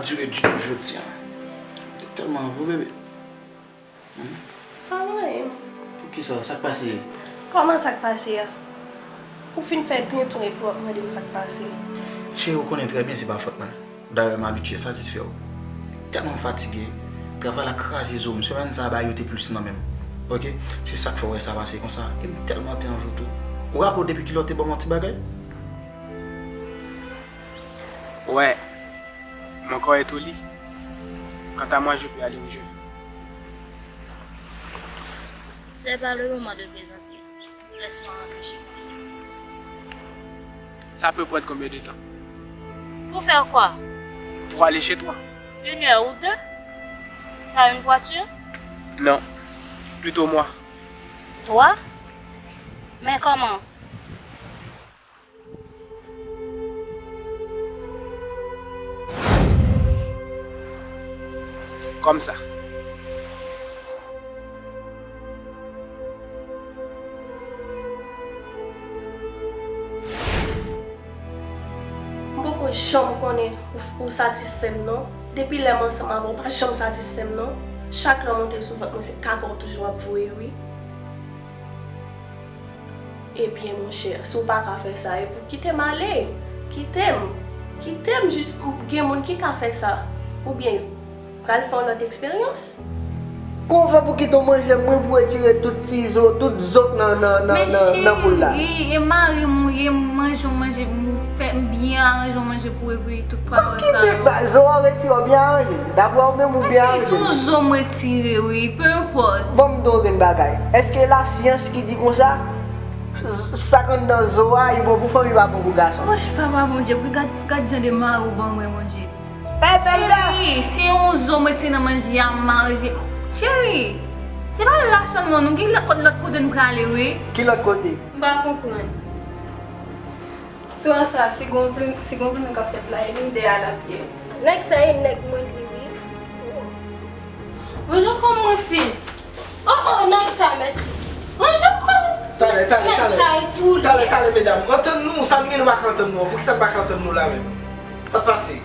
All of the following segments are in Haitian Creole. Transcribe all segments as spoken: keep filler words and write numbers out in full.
Sere ditou jodi a. M te tèlman anvi w, bebe. Hmm? Pa anyen. Poukisa? Sa k pase? Kòman sa k pase a? Ou fin fè tenten epi w ap mande m sa k pase. Cheri, ou konnen trè byen se pa fòt mwen. Dayè, m abitye satisfè w. Tèlman fatige. Travay la kraze zo m. Semèn sa a, bagay yo te plis nan men m. Oke? Se sa k fè w wè sa pase konsa. E m tèlman te anvi w tou. Ou raple w depi kilè w te ban m yon ti bagay? Ouais, mon corps est au lit. Quant à moi, je peux aller où je veux. C'est pas le moment de plaisanter. Laisse-moi rentrer chez moi. Ça peut prendre combien de temps? Pour faire quoi? Pour aller chez toi. Une heure ou deux? T'as une voiture? Non, plutôt moi. Toi? Mais comment? Kòmsa. M poko janm konnen ou, ou satisfè m non. Depi lè m ansanm avè w, ou pa janm satisfè m non. Chak lè w monte sou vant mwen, se kaka w toujou ap voye wi. Ebyen monchè, si w pa ka fè sa, epi w kite m ale. Kite m. Kite m, jis gen moun ki ka fè sa. Oubyen pral fè yon lòt eksperyans. Kòman w fè pou kite yon manje mwen pou retire tout ti zo, tout zo k nan, nan, nan, nan, nan poul la? Men cheri, e mari m ou ye, m manje w manje, m fè, m byen aranje w manje pou w epi tout pawòl sa yo. Kòm ki byen ba, zo a w retire w byen aranje? Daprè w menm ou byen aranje? Men cheri, se yon zo m retire wi, peu importe. Ban m di w yon grenn bagay. Èske lasyans ki di konsa, sa k anndan zo a, li bon pou fanm, li pa bon pou gason? Wouch, papa Bondye, gad, gad jan de mari w ban mwen, Bondye. Cheri, se yon zo mwen te nan manje a, m manje. Cheri, se pa la sèlman, nou gen lòt, lòt kote n prale, wi. Ki lòt kote? M pa konprann. Swa sa, si gon plim, si gon plim k ap fèt la, e nou de a l ap ye. Nèg sa e nèg mwen li, wi. Bonjou, kòman mwen fil? Oh, oh, nèg sa mèt. Bonjou, kòman? Talè, talè, talè. Nèg sa e pou li. Talè, talè, medam. Antann nou, sa n gen nou pa ka antann nou an? Poukisa n pa ka antann nou la menm? Sa k pase?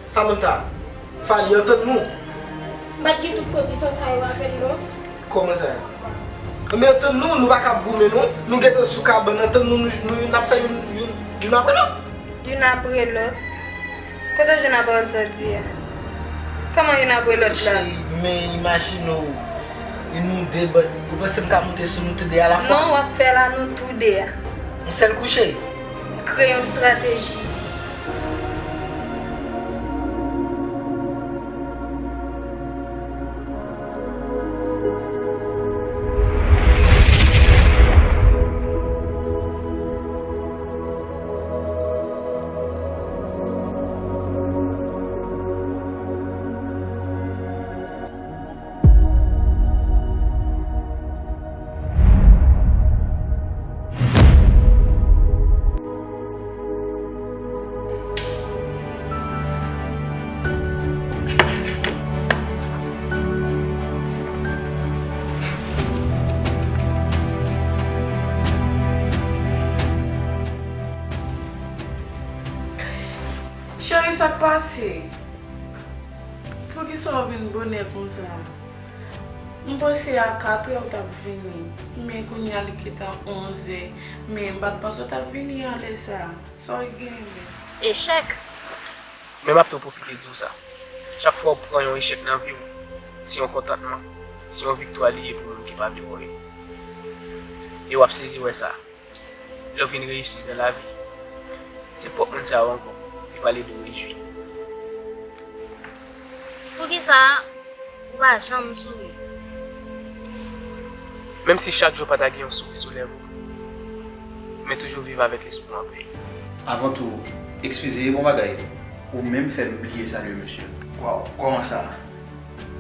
Samantha, Fally, antann nou. M pa t gen tout kondisyon sa yo avè l non. Kòman sa? Men antann nou, nou pa ka ap goumen non. Nou gentan sou kabann, antann nou, nou, nou youn ap fè youn, youn, youn apre lòt. Youn apre lòt? Kote w jwenn a pawòl sa w di a? Kòman youn apre lòt la? Cheri, men imajine w, e nou de, ou panse m ka monte sou nou tou de a la fwa? Non, w ap fè l a nou tou de a. Yon sèl kou, cheri? Kreye yon estrateji. Cheri, sa k pase? Poukisa w vin bonè konsa? M panse a katrè w t ap vini, men kounye a li gentan onzè, men m pa t panse w t ap vini a lè sa. Sa w genyen? Echèk! Men m ap tou pwofite di w sa. Chak fwa w pran yon echèk nan vi w, se yon kontantman, se yon viktwa li ye pou moun ki pa vle wè yo. E w ap sezi wè sa. Lè w vin reyisi nan lavi, se pwòp moun sa yo ankò ki pral ede w rejwi. Poukisa ou pa janm souri? Menm si chak jou pa ta gen yon souri sou lèv ou, men toujou viv avèk lespri w anpè. Avan tou, eskize, bon bagay. Ou menm fè m bliye salye mesye. Waw, kòman sa?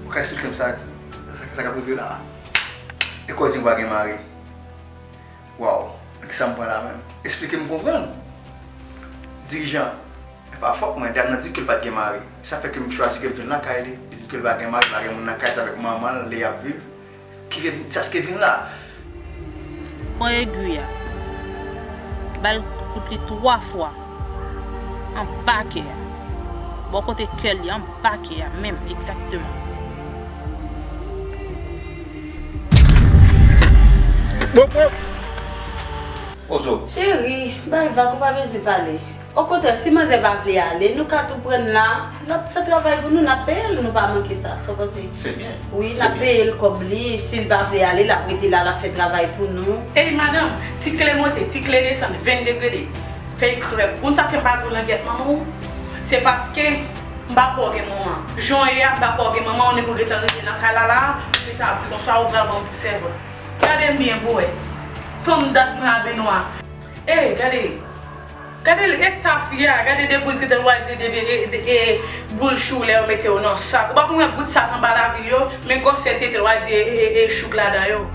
Ou ka esplike m sa, sa, sa k ap rive w la? E kò w di m pa gen mari? Waw, nan kisa m pran la menm? Esplike m konprann. Dirijan, e pa fòt mwen, Daniel di ke l pa t gen mari. Sa fè ke m chwazi ke m vin lakay li. Li di ke l pa gen mari, pa gen moun nan kay sa avèk manman l, lè y ap viv. Ki vin, sa s ke vin la. Pran egwi a. Ba l kout li twa fwa. Anba kè a. Bò kote kè li anba kè a menm, egzakteman. Bon, bon. Ozo. Cheri, bay vag, ou pa bezwen pale. Okontrè, si manzè pa vle ale, nou ka tou pran l la. L ap fè travay pou nou, n ap peye l, nou pa manke sa. Sa w panse? Se byen. Wi, n ap peye l kòb li. Si l pa vle ale, l ap rete la, l ap fè travay pou nou. Ey madanm, ti kle monte, ti kle desann, venn degre de. Fèy krèk. Ou konn sa k fè m pa di w langèt manman w? Se paske m pa kwè w gen manman. Jan w ye a, m pa kwè w gen manman, ou nèk ou gentan rete nan kay la la, ou gentan ap di konsa ou pral ban m pou sèvant. Gade m byen pou w wè. Tann dat mwen a Benwa. Ey, gade. Gade eta fi a, gade de boul tete l w a di de, de, de, de boul chou lè yo mete yo nan sak. Ou pa konn wè bout sak anba lavi yo, men gwosè tete l w a di e, e, e chouk ladan yo.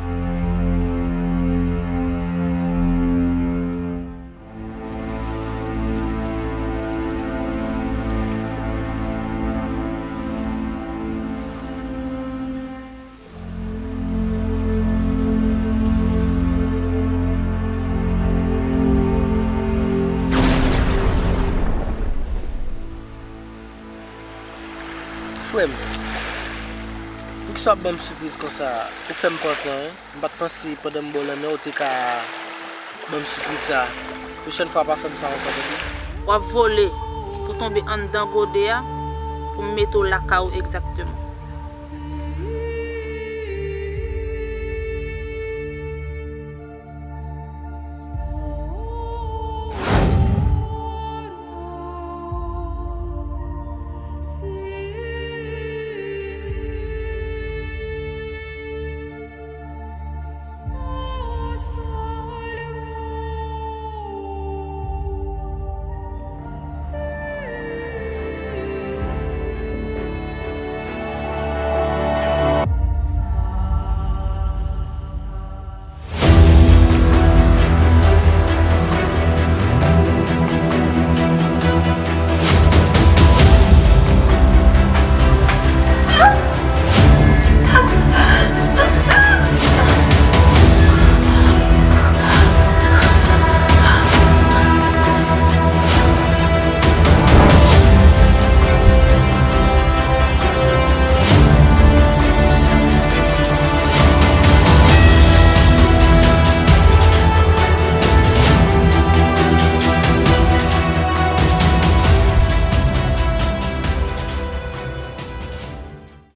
Frè m, poukisa w ap ban m sipriz konsa? Ou fè m pantan wi. M pa t panse pandan m ba w lanmen w te ka ban m sipriz sa. Pwochèn fwa pa fè m sa ankò tande. W ap vole pou tonbe anndan gode a pou m mete w lakay ou egzakteman.